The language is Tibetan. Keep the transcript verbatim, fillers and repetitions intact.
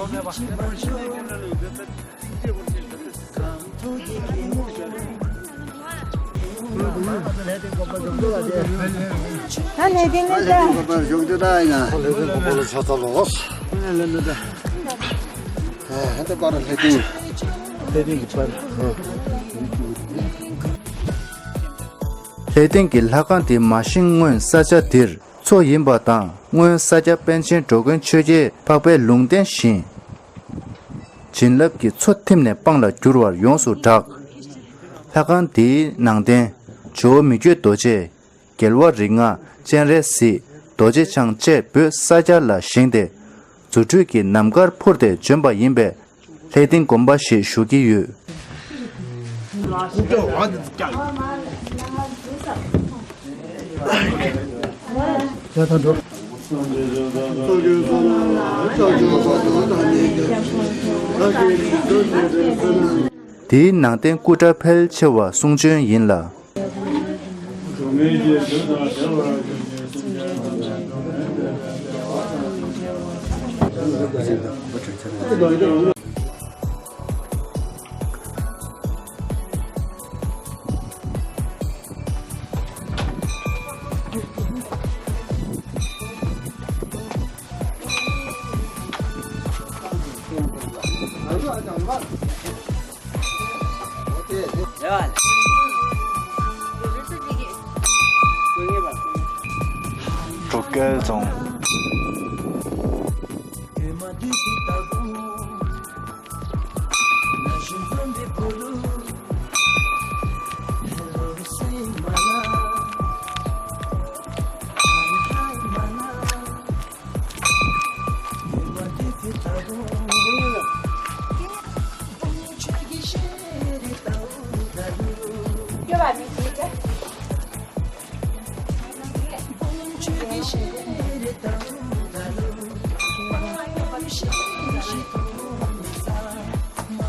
ད་ལྷས་ཏིང་ལ་ད། ལྷས་ཏིང་གོམ་པ་ལ་ཕྱག་འཚལ་ལོ། ལྷས་ཏིང་གི་པར། ལྷས་ཏིང་གི་ལྷ་ཁང་དེ་མ་བཞེངས་སྔོན་ས་ཆ་འདིར་མཚོ་ཡིན་པ་དང་། སྔོན་ས་སྐྱ་པཎ་ཆེན་འགྲོ་མགོན་ཆོས་རྒྱལ་འཕགས་པའི་ལུང་བསྟན་བཞིན། བྱིན་རླབས་ཀྱི་མཚོ་ཐིམ་ནས་སྤང་ལ་བསྒྱུར་བར་ཡོངས་སུ་གྲགས། ལྷ་ཁང་འདིའི་ནང་རྟེན་ཇོ་བོ་མི་བསྐྱོད་རྡོ་རྗེ། རྒྱལ་བ་རིགས་ལྔ་སྤྱན་རས་གཟིགས། རྡོ་རྗེ་འཆང་བཅས་བོད་ས་སྐྱ་ལ་བཞེངས་ཏེ། རྫུ་འཕྲུལ་གྱི་ནམ་མཁར་འཕུར་ཏེ་བྱོན་པ་ཡིན་པས། ལྷས་ཏིང་དགོན་པ་ཞེས་ཞུ་གི་ཡོད། དེའི་ནང་རྟེན་སྐུ་འདྲ་ཕལ་ཆེ་བ་གསུང་བྱོན་ཡིན་ལ། འབྲུག་རྒྱལ་རྫོང་།